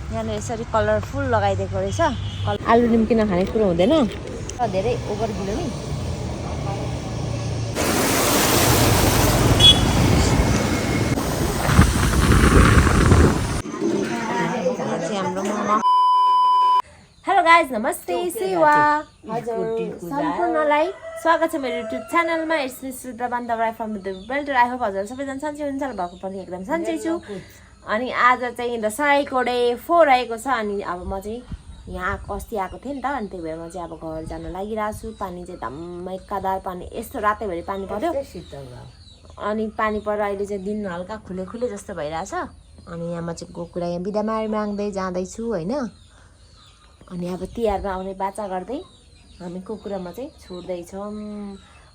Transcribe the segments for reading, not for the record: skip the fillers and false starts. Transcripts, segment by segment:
यहाँनिर यसरी कलरफुल लगाइदिएको रहेछ। आलु निम्किन खाने कुरो हुँदैन, धेरै ओभर गिलो नि। हाम्रो मोमो। हेलो गाइज, नमस्ते, सेवा हजुर सम्पूर्णलाई स्वागत छ मेरो युट्युब च्यानलमा। इट्स मी सुद्धा बान्दाराई फ्रम द बेल्टर। आई होप हजुर सबैजना सन्चै हुनुहुन्छ र भएको पनि एकदम सन्चै छु। अनि आज चाहिँ दसैँको डे 4 आएको छ। अनि अब म चाहिँ यहाँ अस्ति आएको थिएँ नि त, अनि त्यही भएर म चाहिँ अब घर जान लागिरहेको छु। पानी चाहिँ धम्मै कादार पानी, यस्तो रातैभरि पानी पर्यो। अनि पानी परेर अहिले चाहिँ दिन हल्का खुले खुले जस्तो भइरहेछ। अनि यहाँ म चाहिँ गोकुरा यहाँ बिदा माग्दै जाँदैछु होइन। अनि अब तिहारमा आउने बाचा गर्दै हामी कुकुरामा चाहिँ छोड्दैछौँ।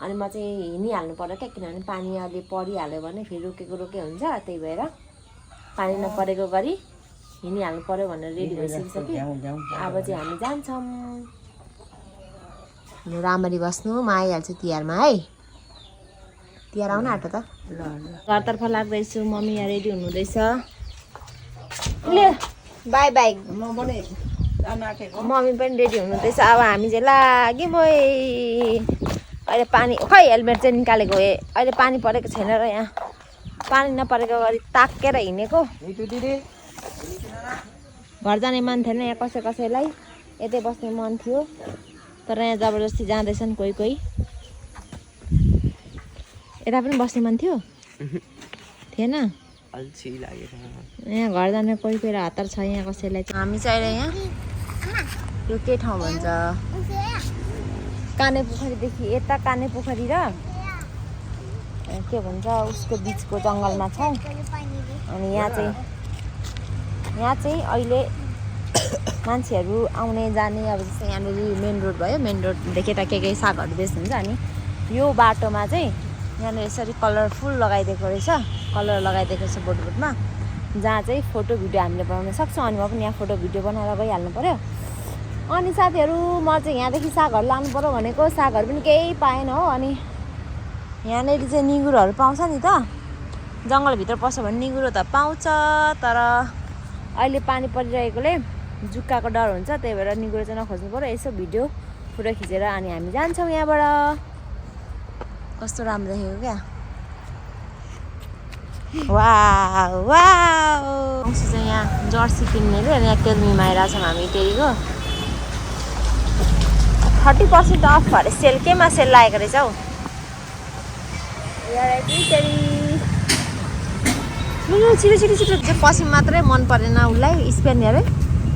अनि म चाहिँ हिँडिहाल्नु पर्यो क्या, किनभने पानी अहिले परिहाल्यो भने फेरि रोकेको हुन्छ। त्यही भएर पानी नपरेको गरी हिँडिहाल्नु पर्यो भनेर रेडी भइसकिसक्यो। अब चाहिँ हामी जान्छौँ। राम्ररी बस्नु, म आइहाल्छु तिहारमा है। तिहार आउन आँट्यो त। घरतर्फ लाग्दैछु, मम्मी यहाँ रेडी हुनुहुँदैछ। Bye bye. मम्मी पनि रेडी हुनुहुँदैछ। अब हामी चाहिँ लाग्यौँ है। अहिले पानी खै हेलमेट चाहिँ निकालेको हे। अहिले पानी परेको छैन र यहाँ पानी नपरेको गरी ताकेर हिँडेको। घर जाने मन थिएन यहाँ कसैलाई, यतै बस्ने मन थियो। तर यहाँ जबरजस्ती जाँदैछन् कोही कोही। यता पनि बस्ने मन थियो थिएन, यहाँ घर जाने कोही कोही हतार छ यहाँ कसैलाई। हामी चाहिँ अहिले यहाँ यो के ठाउँ भन्छ, काने पोखरीदेखि यता काने पोखरी र के भन्छ उसको बिचको जङ्गलमा छौँ। अनि यहाँ चाहिँ अहिले मान्छेहरू आउने जाने, अब जस्तै यहाँनिर मेन रोड भयो, मेन रोडदेखि यता के सागहरू बेच्नुहुन्छ। अनि यो बाटोमा चाहिँ यहाँनिर यसरी कलरफुल लगाइदिएको रहेछ, कलर लगाइदिएको छ बोर्डमा, जहाँ चाहिँ फोटो भिडियो हामीले बनाउन सक्छौँ। अनि म पनि यहाँ फोटो भिडियो बनाएर गइहाल्नु पऱ्यो। अनि साथीहरू म चाहिँ यहाँदेखि सागहरू लानु पऱ्यो भनेको, सागहरू पनि केही पाएन हो। अनि यहाँनिर चाहिँ निगुरोहरू पाउँछ नि त, जङ्गलभित्र पस्यो भने निगुरो त पाउँछ। तर अहिले पानी परिरहेकोले जुक्काको डर हुन्छ, त्यही भएर निगुरो चाहिँ नखोज्नु पऱ्यो। यसो भिडियो फोटो खिचेर अनि हामी जान्छौँ यहाँबाट। कस्तो राम्रो देखेको क्या। Wow wow. अंशु चाहिँ यहाँ जर्सी किन्ने रे, यहाँ केल्मीमा आइरहेछौँ हामी टेरीको। 30% अफ अरे सेल, केमा सेल लागेको रहेछ हौ। छिटो चाहिँ पश्चिम मात्रै मन परेन उसलाई, स्पेन अरे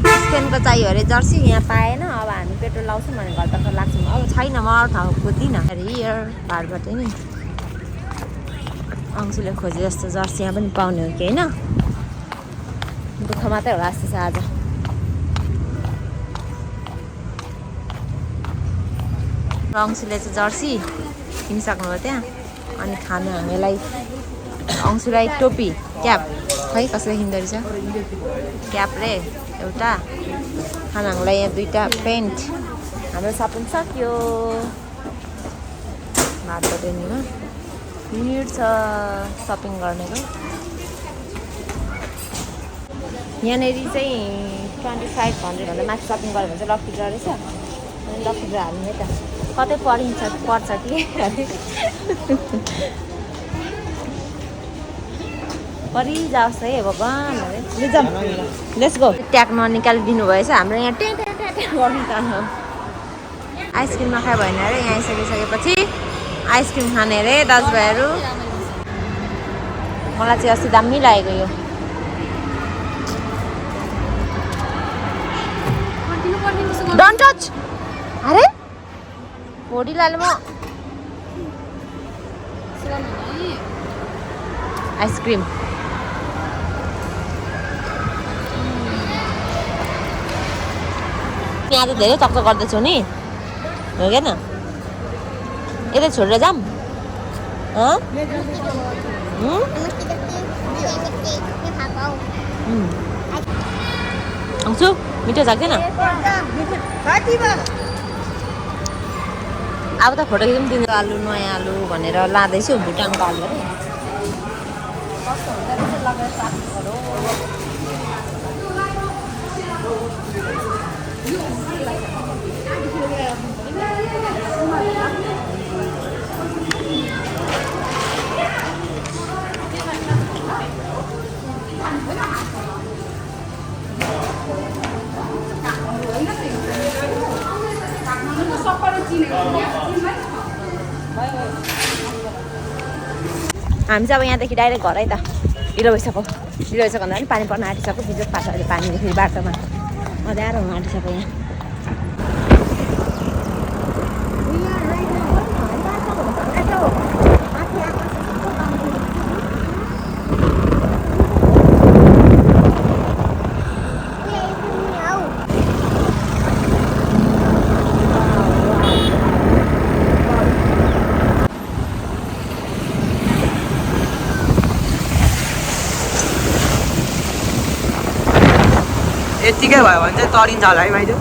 स्पेनको चाहियो अरे जर्सी, यहाँ पाएन। अब हामी पेट्रोल लाउँछौँ भने घरतर्फ लाग्छौँ। अब छैन, म अरू ठाउँ खोज्दिनँ। अरे हियर पाहाडबाट नि अंशुले खोजे जस्तो जर्सी यहाँ पनि पाउने हो कि होइन। दुःख मात्रै होला जस्तो छ आज। अंशुले चाहिँ जर्सी किनिसक्नुभयो त्यहाँ। अनि खानु हामीलाई अंशुलाई टोपी क्याप खै कसरी किन्दो रहेछ, क्याप रे एउटा। खानाहरूलाई यहाँ 2टा पेन्ट। हाम्रो सपिङ सक्यो। बाटो डेनीमा भिड छ सपिङ गर्नेको। यहाँनिर चाहिँ 2500 भन्दा माथि सपिङ गऱ्यो भने चाहिँ लक्की ड्र रहेछ। अनि लक्की ड्र हाल्नु है त, कतै पर्छ कि परिजाओस् है भगवान्। Let's go. ट्याग ननिकालिदिनु भएछ हाम्रो यहाँ ट्याँ गर्नु त। आइसक्रिम नखायो भएन अरे, यहाँ आइसकेपछि आइसक्रिम खाने अरे दाजुभाइहरू। मलाई चाहिँ अस्ति दामी लागेको यो। Don't touch. अरे भोडीलाले म आइसक्रिम यहाँ त धेरै चक्क गर्दैछौ नि, हो क्या न? यतै छोडेर जाऊँ। आउँछु मिठो सक्दैन। अब त फोटो खिच्नु दिनु। आलु नयाँ आलु भनेर लाँदैछु, भुटानको आलु अरे। कस्तो हुन्छ रहेछ लगाएर साथीहरू। हामी चाहिँ अब यहाँदेखि डाइरेक्ट घर है त ढिलो भइसक्यो भन्दा पनि पानी पर्न आँटिसक्यो बिजोक पार्छ अहिले पानीदेखि बाटोमा अँध्यारो हुन आँटिसक्यो यहाँ यतिकै भयो भने चाहिँ तरिन्छ होला है माइजू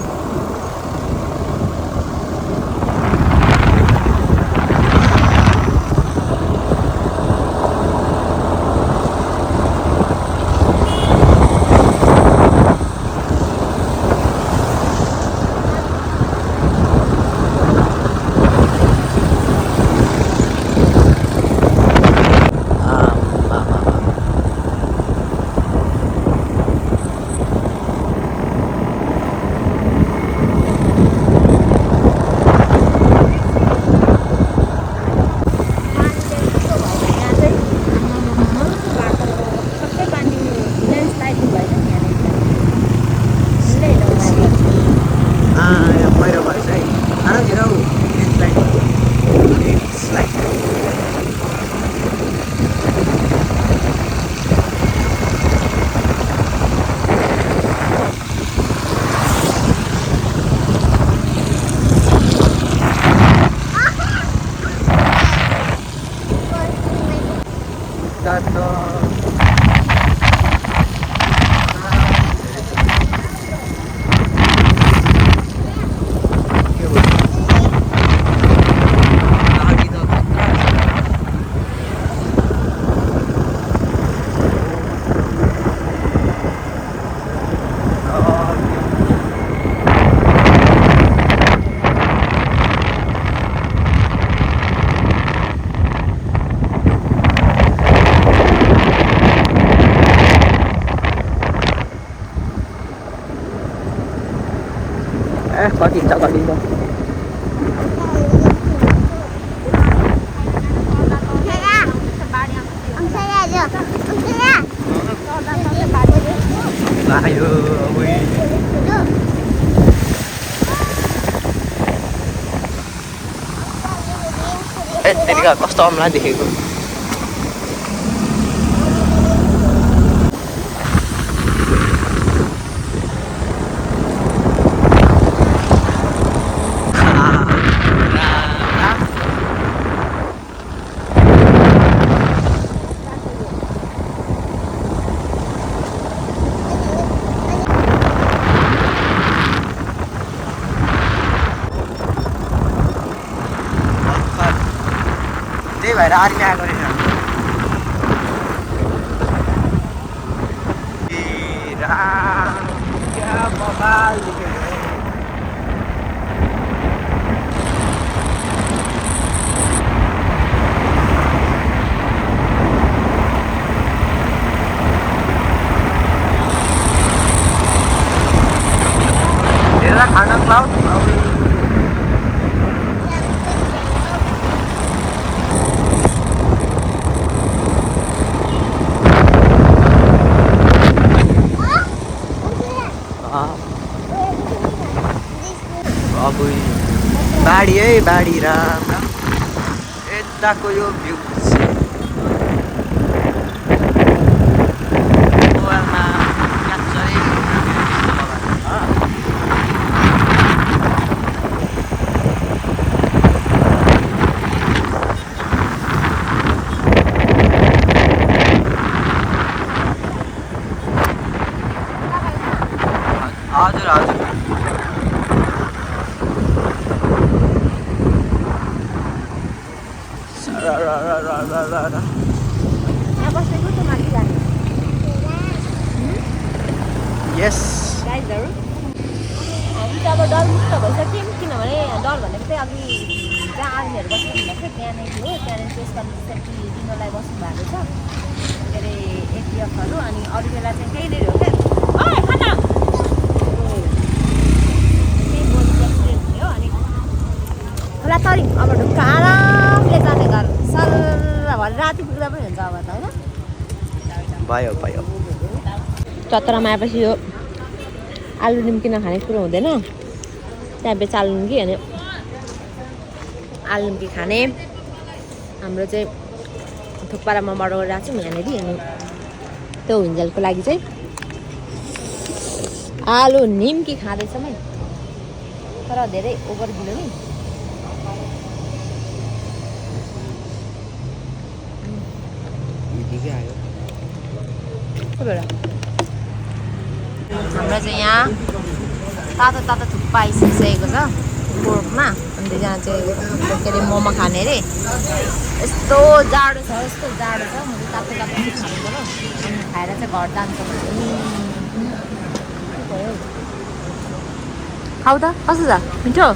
कटिन्छ त्यतिका कस्तो अम्ला देखेको भएर आर्मी आएको रहेछ खाना क्लाउड बाढी है बाढी राम यताको यो भ्यू मोबाइलमा हजुर हजुर यस गाइजहरू हामी त अब डरमुक्त भइसक्यौँ किनभने डर भनेको चाहिँ अघि जहाँ आर्मीहरू बस्नु भएको थियो त्यहाँनिर हो त्यहाँनिर त्यसमा सेफ्टी दिनलाई बस्नु भएको छ के अरे एटिएफहरू अनि अरू बेला चाहिँ त्यहीँनिर हो क्या खाना त्यही बोली एक्सिडेन्ट थियो अनि खोला तर्यौँ अब ढुक्क आरामले जाने घर सर भएर माथि पुग्दा पनि हुन्छ अब त होइन भयो भयो चतरामा आएपछि यो आलु निम्की नखाने कुरो हुँदैन त्यहाँपछि आलु निम्की अनि आलु निम्की खाने हाम्रो चाहिँ थुक्पारा म अर्डर गरिरहेको छु यहाँनिर अनि त्यो हुन्जेलको लागि चाहिँ आलु निम्की खाँदैछौँ है तर धेरै ओभर गिलो नि हाम्रो चाहिँ यहाँ तातो तातो थुक्पा आइसकिसकेको छ पोर्कमा अनि दुईजना चाहिँ के अरे मोमो खाने अरे यस्तो जाडो छ यस्तो जाडो छ म चाहिँ तातो तातो चाहिँ खानु पर्यो अनि खाएर चाहिँ घर जान्छ खाऊ त कस्तो छ मिठो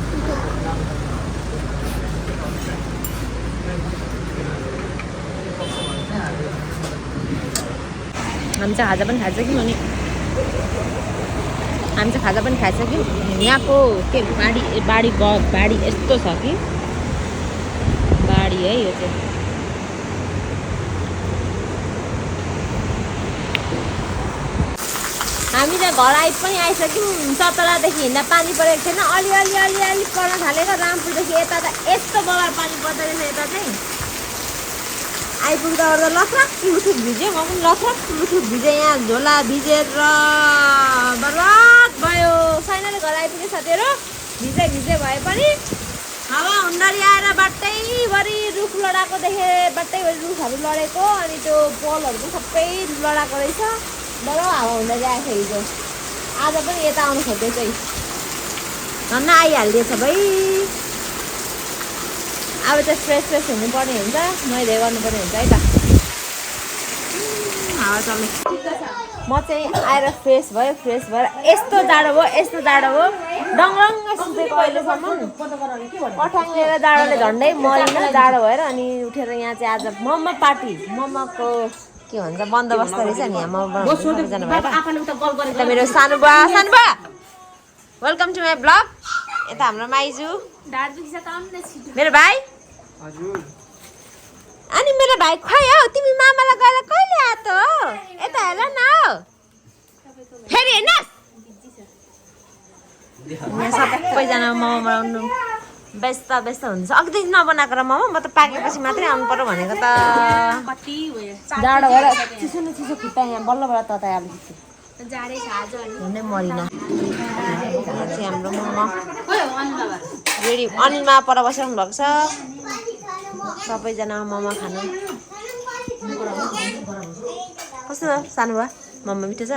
हामी चाहिँ खाजा पनि खाइसक्यौँ अनि हामी चाहिँ खाजा पनि खाइसक्यौँ यहाँको के बाडी यस्तो छ कि बाडी है यो चाहिँ हामी चाहिँ घर पनि आइसक्यौँ चतरादेखि हिँड्दा पानी परेको थिएन अलि पर्न थालेको रामपुरदेखि यता त यस्तो बगार पानी पर्दो रहेछ यता चाहिँ आइपुग्दा ओर्दा लथ्रक लुथुक भिज्यो म पनि लथ्रक लुथुक भिजेँ यहाँ झोला भिजेर बर्बाद भयो साइनाले घर आइपुग्यो साथीहरू भिजे भए पनि हावा हुन्डरी आएर बाटैभरि रुख लडाएको देखेँ बाटैभरि रुखहरू लडेको अनि त्यो पोलहरू पनि सबै लडाएको रहेछ डर हावा हुन्डरी आएछ हिजो आज पनि यता आउनु खोज्दैछ धन्न आइहालिदिएछ भाइ अब चाहिँ फ्रेस हुनुपर्ने हुन्छ मैले गर्नुपर्ने हुन्छ है त हावा चल्ने म चाहिँ आएर फ्रेस भएर यस्तो जाडो भयो डङरङ्ग सुतेको अहिलेसम्म पठाङ लिएर जाडोले झन्डै मरिन जाडो भएर अनि उठेर यहाँ चाहिँ आज मोमो पार्टी मोमोको के भन्छ बन्दोबस्त रहेछ नि यहाँ मोमो जानु भएर यता मेरो सानो बुवा वेलकम टु माई ब्लग यता हाम्रो माइजू मेरो भाइ अनि मेरो भाइ खै हौ तिमी मामालाई गएर कहिले आयो त यता हेर न फेरि हेर्नुहोस् यहाँ सबैजना मोमो बनाउनु व्यस्त हुन्छ अघिदेखि नबनाएको र मोमो म त पाकेपछि मात्रै आउनु पर्यो भनेको त जाडो भएर चिसो न चिसो खुट्टा यहाँ बल्लबाट ततायो अलिकति मरिन चाहिँ हाम्रो मोमो रेडी अनिलमा पर बसिरहनु भएको छ सबैजना मोमो खानु कस्तो छ सानो बुवा मोमो मिठो छ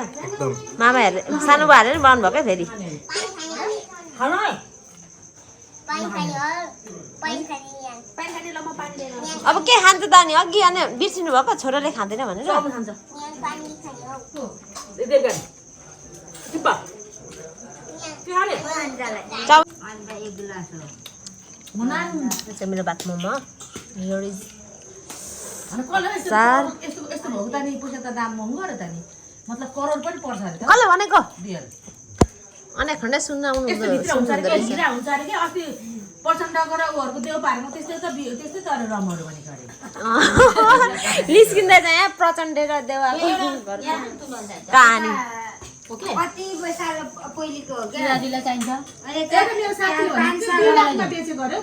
मामा हेरेर सानो बुवा हेरेर बनाउनु भएको फेरि अब के खान्छ त नि अघि अनि बिर्सिनु भएको छोराले खाँदैन भनेर मेरो भात मोमो कसले भनेको अनेक खण्डै सुन्न आउनु निस्किँदै चाहिँ प्रचण्ड र देवाको कहानी कति साल पहिलेको हो क्या दिला चाहिन्छ अनि मेरो साथी भन्यो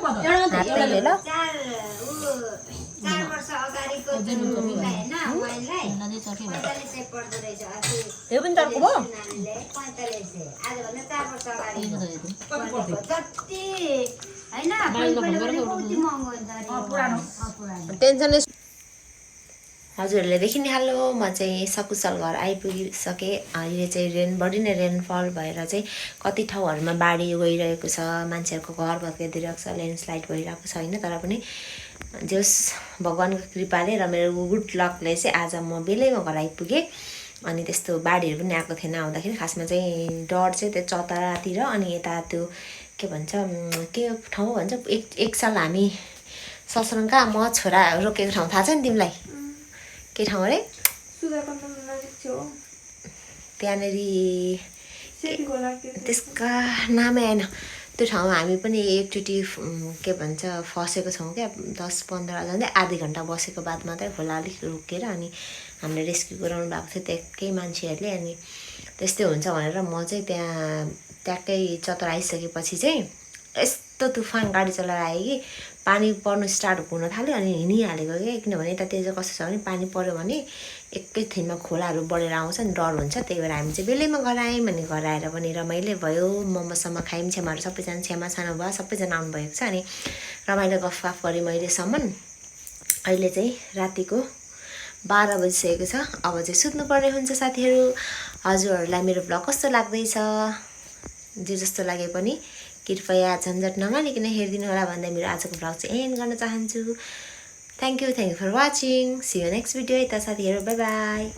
4 वर्ष अगाडिको जुन हैन उहाँलाई 4500 पर्दो रहेछ यो पनि तर्को भयो 4500 आज भन्दा 4 वर्ष अगाडि जति हैन कति महँगो हुन्छ पुरानो टेन्सन हजुरहरूले देखि नै हाल्नु म चाहिँ सकुशल घर आइपुगिसकेँ अहिले चाहिँ बढी नै रेनफल भएर चाहिँ कति ठाउँहरूमा बाढी गइरहेको छ मान्छेहरूको घर भत्काइदिरहेको छ ल्यान्डस्लाइड भइरहेको छ होइन तर पनि जस भगवानको कृपाले र मेरो गुड लकले चाहिँ आज म बेलैमा घर आइपुगेँ अनि त्यस्तो बाढीहरू पनि आएको थिएन आउँदाखेरि खासमा चाहिँ डर चाहिँ त्यो चतरातिर अनि यता त्यो के भन्छ के ठाउँ भन्छ एक साल हामी ससरङ्का म छोरा रोकेको ठाउँ थाहा छ नि तिमीलाई के ठाउँ अरे त्यहाँनिर त्यसका नामै आएन त्यो ठाउँमा हामी पनि एकचोटि के भन्छ फसेको छौँ क्या 10-15 झन्डै आधी घन्टा बसेको बाद मात्रै खोला अलिक रोकेर अनि हामीले रेस्क्यु गराउनु भएको थियो त्यहाँकै मान्छेहरूले अनि त्यस्तै हुन्छ भनेर म चाहिँ त्यहाँ ट्याक्कै चतर आइसकेपछि चाहिँ यस्तो तुफान गाडी चलाएर आएँ कि पानी पर्नु स्टार्ट हुन थाल्यो अनि हिँडिहालेको क्या किनभने यतातिर चाहिँ कस्तो छ भने पानी पऱ्यो भने एकैछिनमा खोलाहरू बढेर आउँछ नि डर हुन्छ त्यही भएर हामी चाहिँ बेलैमा घर आयौँ अनि घर आएर पनि रमाइलो भयो मोमोसम्म खायौँ छेमाहरू सबैजना छेमा सानो भयो सबैजना आउनुभएको छ अनि रमाइलो गफगाफ गरेँ मैलेसम्म अहिले चाहिँ रातिको 12 बजिसकेको छ अब चाहिँ सुत्नुपर्ने हुन्छ साथीहरू हजुरहरूलाई मेरो भ्लग कस्तो लाग्दैछ जे जस्तो लागे पनि कृपया झन्झट नमानिकन हेरिदिनु होला भन्दै मेरो आजको भ्लग चाहिँ एन्ड गर्न चाहन्छु thank you for watching see you next video यता साथीहरू बाई बाई